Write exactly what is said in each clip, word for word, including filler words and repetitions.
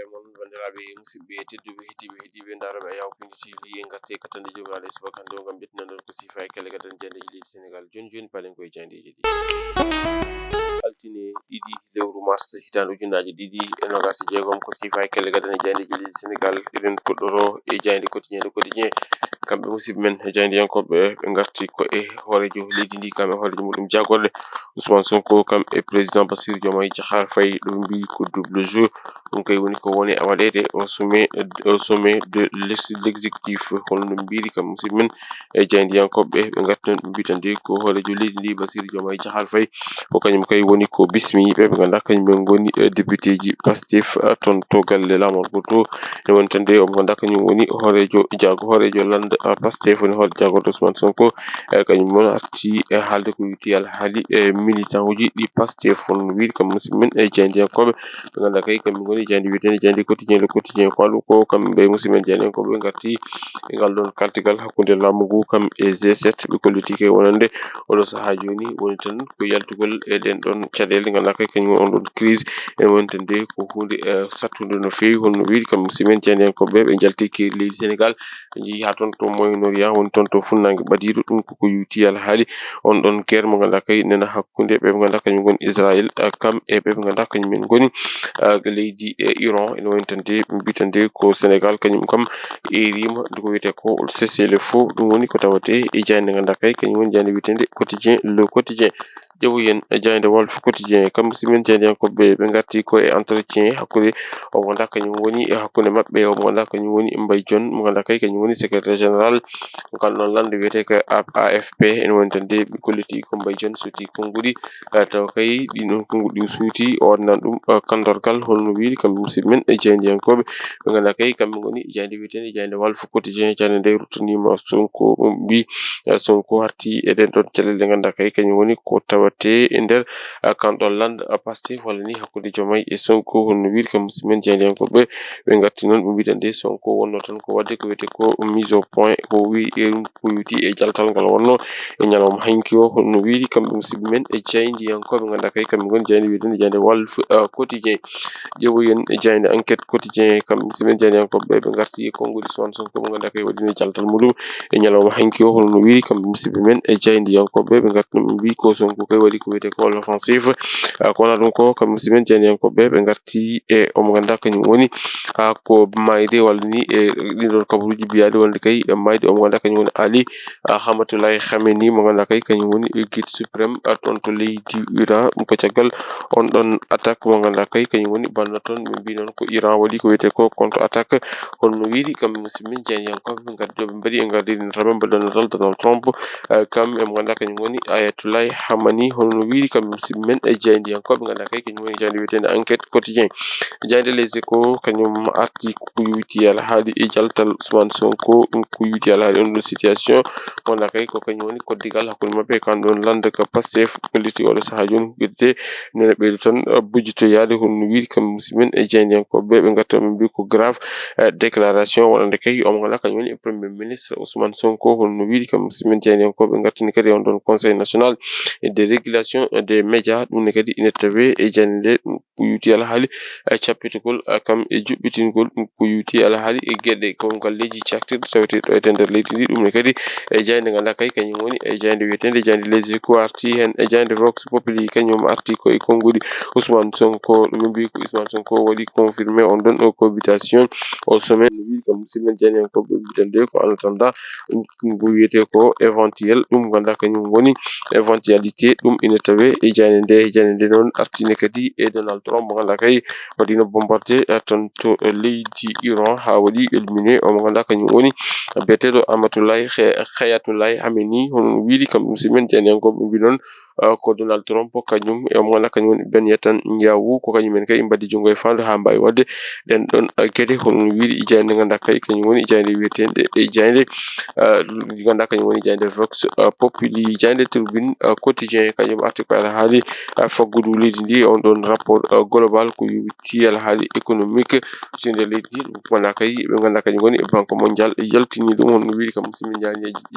Mon, banndiraaɓe musidɓe tedduɓe, heɗiiɓe, heɗiiɓe ndaarooɓe Ayaw Pindi T V, en ngartii e kattanɗe joomiraɗo e subaka hannde o ngam ƴettinande on ko siifa e kelle gadane jaayndeeji leydi Senegal. Jooni jooni, paɗen koye jaayndeeji ɗi. Altine ɗiɗi lewru mars hitaande ujunnaaje ɗiɗi e noogaas e jeegom, ko siifa e kelle gadane jaayndeeji leydi Senegal. Eɗen puɗɗoroo e jaaynde Quotidien Le Quotidien. Kamɓe musidɓe men e jaayndiyankooɓe, ɓe ngarti ko e hooreejo leydi ndi, kam e hooreejo muɗum jaagorɗe Ousmane Sonko, kam e président Bassirou Diomaye Diakhar Faye, ɗo ɓe mbiyi ko double jeu. Ɗum kay woni ko woni e waɗeede au sommet, au sommet de l'ex-, l'exécutif, holno mbiyri kam musidɓe men e jaayndiyankooɓe, ɓe ngarti noon ɓe mbiyi tan de ko hooreejo leydi ndi Bassirou Diomaye Diakhar Faye, ko kañum kay woni ko bismi ɓe, ɓe ngannduɗaa kañum en ngoni, eh, député ji Pastef, eh, toon to galle laamorgo to. Ene woni tan de omo ngannduɗaa kañum woni hooreejo jaago, hooreejo lannda, eh, Pastef, woni hooreejo jaagorɗo Ousmane Sonko. Eh, kañum noon arti e haalde ko yowiti alhaali e militant uji ɗi Pastef, hono no wiiri kam musidɓe men e jaayndiyankooɓe. Ɓe ngannduɗaa kay kamɓe ngoni jaaynde wiyeteende jaaynde Quotidien Le Quotidien. Ko waɗi ko kamɓe musidɓe men jaayndiyankooɓe ɓe ngarti e ngal ɗoon kaltigal hakkunde laamu ngu kam e G sept, ɓe kolliti kay wonande oɗo sahaa jooni woni tan ko yaltugol e ɗeen ɗoon caɗeele, ngannduɗaa kay kañum on ɗoon crise. Ene woni tan de ko huunde, eh, sattunde no feewi, hono no wiiri kam musidɓe men jaayndiyankooɓe ɓe, ɓe njalti keeri leydi Senegal, ɓe njehi haa toon to Moyen-Orient, woni toon to funnaange ɓadiiɗo. Ɗum ko ko yowiti alhaali on ɗoon guerre mo ngannduɗaa kay nena hakkunde ɓe ɓe ngannduɗaa kañum ngoni Israël, eh, kam e ɓe ɓe ngannduɗaa kañum en ngoni, eh, leydi, eh, Iran. Ene woni tan de ɓe mbiyi tan de ko Senegal kañum kam eeriima nde ko wiyetee ko cessez-le-feu. Ɗum woni ko tawetee e jaaynde ngannduɗaa kay kañum woni jaaynde wiyeteende Quotidien Le Quotidien. Ƴeewoyen e jaaynde Walf Quotidien, kamɓe musidɓe men jaayndiyankooɓe ɓe ngarti ko e entretien hakkunde o mo ngannduɗaa kañum woni e hakkunde maɓɓe o mo ngannduɗaa kañum woni Mbaye Dione, mo ngannduɗaa kay kañum woni secrétaire général ngal ɗoon lannda wiyetee ko A F P. Ene woni tan de ɓe kolliti ko Mbaye Dione suuti konnguɗi, eh, tawa kay ɗiin ɗoon konnguɗi ɗi o suuti o waɗnan ɗum, eh, kanndorgal, hono no wiiri kamɓe musidɓe men e jaayndiyankooɓe. Ɓe ngannduɗaa kay kamɓe ngoni jaaynde wiyeteende jaaynde Walf Quotidien, jaaynde nde ruttaniima Sonko, mbiyi, eh, Sonko arti e ɗeen ɗoon caɗeele ɗe ngannduɗaa kay kañum woni ko tawetee e nder, eh, kan ɗoon lannda, eh, Pastef walla ni hakkunde Diomaye e Sonko, hono no wiiri kam musidɓe men jaayndiyankooɓe. Ɓe ngarti noon ɓe mbiyi tan de Sonko wonno tan ko waɗde ko wiyetee ko mise au point, ko wiyi e ɗum ko yowiti e jaltal ngal wonno e ñalawma hanki o, hono no wiiri kamɓe musidɓe men e jaayndiyankooɓe ngannduɗaa kay kamɓe ngoni jaaynde wiyeteende jaaynde Walf, eh, Quotidien. Ƴeewoyen e jaaynde Enquête Quotidien, kamɓe musidɓe men jaayndiyankooɓe ɓe ngarti e konnguɗi Ousmane Sonko mo ngannduɗaa kay waɗiino jaltal muɗum e ñalawma hanki o, hono no wiiri kamɓe musidɓe men e jaayndiyankooɓe ɓe ngarti noon ɓe mbiyi ko Sonko kay waɗi ko wiyetee ko l'offensive. Ah, ko wonaa ɗum ko kamɓe musidɓe men jaayndiyankooɓe ɓe ngarti e omo ngannduɗaa kañum woni, ah, ko maayde walla ni e ɗiin ɗoon kabaruuji mbiyaaɗi wonde kay maayde omo ngannduɗaa kañum woni Ali, ah, Hamatulaye Khamenei mo ngannduɗaa kay kañum woni guide suprême, ah, toon to leydi Iran. Ɗum ko caggal on ɗoon attaque mo ngannduɗaa kay kañum woni banno toon ɓe mbiyi noon ko Iran waɗi ko wiyetee ko contre attaque. Hono no wiiri kamɓe musidɓe men jaayndiyankooɓe ɓe ngardi, ɓe mbaɗi e ngardiiɗi nataal, ɓe mbaɗi nataal Donald Trump, eh, kam e mo ngannduɗaa kañum woni Ayatollah Khamenei, hono no wiiri kamɓe musidɓe men e jaayndiyankooɓe ngannduɗaa kay kañum woni jaaynde wiyeteende Enquête Quotidien. Jaaynde Les Échos kañum arti ko yowiti alhaali e jaltal Ousmane Sonko, ɗum ko yowiti alhaali on ɗo situation mo ngannduɗaa kay ko kañum woni koddigal hakkunde maɓɓe e kan ɗoon lannda ka Pastef, kolliti oɗo sahaa jooni ko ɓeydude nene ɓeydo tan, eh, bujjitoyaade, hono no wiiri kamɓe musidɓe men e jaayndiyankooɓe ɓe ngarti ɓe mbiyi ko grave, eh, déclaration wonande kay omo ngannduɗaa kañum woni premier ministre Ousmane Sonko, hono no wiiri kamɓe musidɓe men jaayndiyankooɓe ngartini kadi on ɗoon Conseil national de régulation des médias, ɗum ne kadi ina tawee e jaaynde nde, ɗum ko yowiti alhaali, eh, cappitagol, eh, kam e juɓɓitingol, ɗum ko yowiti alhaali e geɗe ko ngalleeji caktirɗi taweteeɗi ɗo e nder leydi ndi, ɗum ne kadi e jaaynde ngannduɗaa kay kañum woni e jaaynde wiyeteende jaaynde Les Échos arti heen, e jaaynde Vox Populi kañum arti ko e konnguɗi Ousmane Sonko, ɗum mbiyi ko Ousmane Sonko waɗi confirmé on ɗoon o cohabitation au sommet, no wiiri kam musidɓe men jaayndiyankooɓe ɓe mbiyi tan de ko en attendant ɗum ko wiyetee ko éventuel, ɗum ngannduɗaa kañum woni éventualité, ɗum ina tawee e jaaynde nde. Jaaynde nde noon arti ne kadi e Donald Trump mo ngannduɗaa kay waɗiino bombardé, eh, toon to leydi Iran haa waɗi éliminé o mo ngannduɗaa kañum woni biyeteeɗo Amatullah Khe-, Khayatullah Khamenei, hono no wiiri kamɓe musidɓe men jaayndiyankooɓe mbiyi noon, eh, ko Donald Trump kañum e mo ngannduɗaa kañum woni Ben Netanyahu, ko kañum en kay mbaɗi junngo e faandu haa mbaawi waɗde ɗeen ɗoon, eh, geɗe, hono no wiiri jaaynde ngannduɗaa kay kañum woni jaaynde wiyeteende e jaaynde, eh, ngannduɗaa kañum woni jaaynde Vox, eh, Populi, jaaynde Tribune, eh, Quotidien, kañum arti ko alhaali, eh, faggudu leydi ndi, on ɗoon rapport, eh, global ko yowiti alhaali économique, sinde leydi ndi, ɗum ko wona kay ɓe ngannduɗaa kañum woni Banque Mondiale yaltini ɗum, hono no wiiri kam musidɓe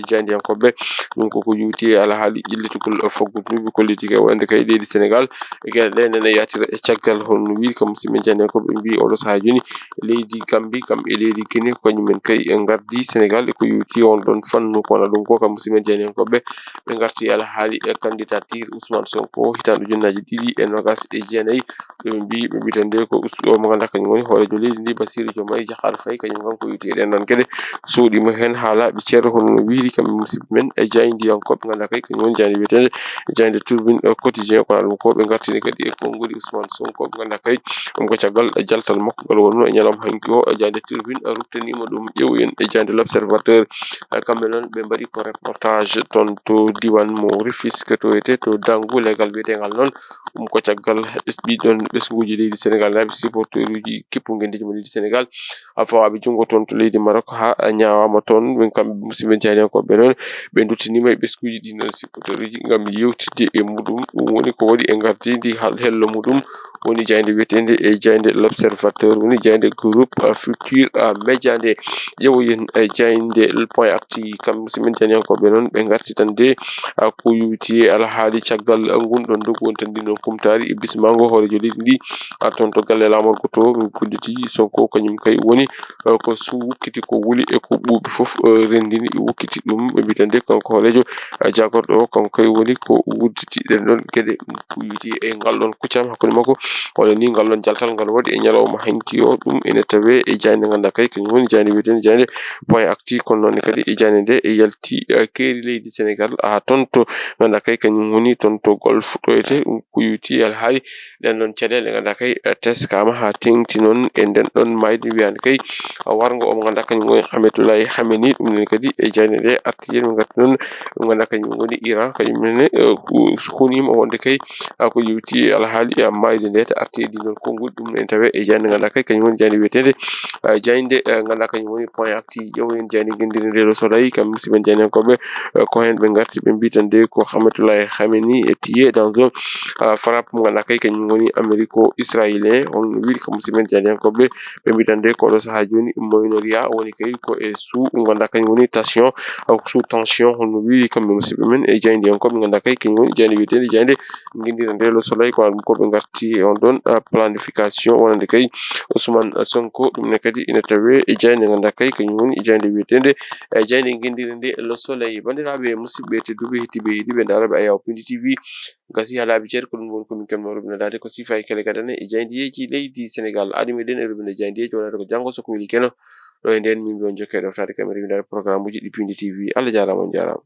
jaayndiyankooɓe, ɗum ko ko yowiti alhaali ƴellitugol faggudu duuɓi kollidiiɗi e wonande kay leydi Senegaal. E geɗe ɗe nene yahti e caggal, hono no wiiri kam musidɓe janndiyankooɓe, ɓe mbiyi oɗo sahaa jooni leydi Gambi kam e leydi Gine ko kañumen kay e ngardi Senegaal e ko yowti on ɗon fannu. Kono ɗum ko kam musidɓe janndiyankooɓe, ɓe ngarti e alhaali e candidature Ousmane Sonko hitaande ujunnaaji ɗiɗi e noogaas e jeenayi. Ɓe mbiyi, ɓe mbiyata nde ko us-, o mo ngannduɗaa kañum woni hooreejo leydi ndi, Bassirou Diomaye Diakhar Faye, kañum kanko yowti e ɗen ɗon geɗe. Suuɗiima heen haalaaɓe ceerno, hono no wiiri kamɓe musidɓe men e jaayndiyankooɓe, ngannduɗaa kay kañum woni jaaynde wiyeteende jaaynde Tribune Quotidien. Kono ɗum ko ɓe ngartini kadi e konngudi Ousmane Sonko, ngannduɗaa kay ɗum ko caggal jaltal makko ngal wonno e ñalawma hanki o. E jaaynde Tribune ruttaniima ɗum, ƴeewoyen e jaaynde L'Observateur. Kamɓe noon ɓe mbaɗi ko reportage toon to diiwaan mo Rufisque, to wiyetee to Dangu, leegal wiyeteengal noon. Ɗum ko caggal ɓes-, ɗiɗon ɓesnguuji leydi Senegaal naaɓe, supporteruuji kippu ngenndiiji mo leydi Senegaal, a fawaaɓe junngo toon to leydi Maroc, haa ñaawaama toon. Ɓen kamɓe musidɓe jaayndiyankooɓe noon, ɓe nduttiniima e ɓesnguuji ɗi noon supporteruuji ngam yewtidde e muɗum. Ɗum woni ko waɗi e ngardiindi hal-, hello muɗum, woni jaaynde wiyeteende e jaaynde L'Observateur, woni jaaynde groupe, uh, Futur, uh, Média nde. Ƴeewoyen e jaaynde Point Actu, kamɓe musidɓe jaayndiyankooɓe noon, ɓe ngarti tan de, uh, ko yowiti e alhaali caggal ngun ɗon dogu woni tan ndin ɗon kumtaari e bismaango hooreejo leydi ndi, uh, toon to galle laamorgo to, min kudditi Sonko, kañum kay woni, uh, ko su wukkiti ko wuli e ko ɓuuɓi fof, uh, renndini wukkiti ɗum. Ɓe mbiyi tan de kanko hooreejo, uh, jaagorɗo o, kanko kay woni ko wudditi ɗen ɗon geɗe. Ko yowiti e ngal ɗon kuccam hakkunde makko, walla ni ngal ɗon jaltal ngal waɗi e ñalawma hanki o, ɗum ene tawee e jaaynde ngannduɗaa kay kañum woni jaaynde wiyeteende jaaynde Point Actu. Kono noon kadi e jaaynde nde e yalti, eh, keeri leydi Senegaal, haa toon to ngannduɗaa kay kañum woni toon to Golf ɗo etee, ɗum ko yowiti e alhaali ɗen ɗon caɗeele ngannduɗaa kay, eh, teskaama haa teeŋti noon e nden ɗon maayde wiyaande kay, eh, warngo o mo ngannduɗaa kañum woni Ahmetoulaye Khamenei. Ɗum nen kadi e jaaynde nde arti en, min ngarti noon ɗum ngannduɗaa kañum woni Iran, kañum ne, eh, hu-, huniima wonde kay, ah, ko yowiti e alhaali, ah, maayde nde, ta arti e ɗin ɗon konngudi. Ɗum en tawee e jaaynde ngannduɗaa kay kañum woni jaaynde wiyeteende, ah, jaaynde, eh, ngannduɗaa kañum woni Point Actu. Ƴeewoyen jaaynde ngenndiire nde Le Soleil, kamɓe musidɓe jaayndiyankooɓe, eh, ko heen ɓe ngarti, ɓe mbiyi tan de ko Ahmetoulaye Khamenei est tué dans un, ah, frappe mo ngannduɗaa kay kañum woni américano-israélien, hono no wiiri kam musidɓe jaayndiyankooɓe. Ɓe mbiyi tan de ko oɗo sahaa jooni moynoriya woni kay ko e sous ngannduɗaa kañum woni tension, sous tension, hono no wiiri kamɓe musidɓe men e jaayndiyankooɓe ngannduɗaa kay kañum woni jaaynde wiyeteende jaaynde ngenndiire nde Le Soleil. Kono ɗum ko ɓe ngarti e on ɗon, ah, planification wonande kay Ousmane Sonko. Ɗum ne kadi ina tawee e jaaynde ngannduɗaa kay kañum woni jaaynde wiyeteende, eh, jaaynde ngenndiire nde Le Soleil. Banndiraaɓe musidɓe tedduɓe, heɗiiɓe, heɗiiɓe ndaarooɓe Ayaw Pindi T V, gasi haa laabi jeetati, ko ɗum woni ko min keɓnoo rubinandaade ko siifa e kele gadane e jaayndeeji leydi Senegaal. Aadi meɗen e rubinde jaayndeeji wonande ko janngo so ko weli keno. Ɗo e nden min mbiyon jokkee ɗoftaade kam e rewindaade programme uji ɗi Pindi T V. Allah jaaraama, on jaaraama.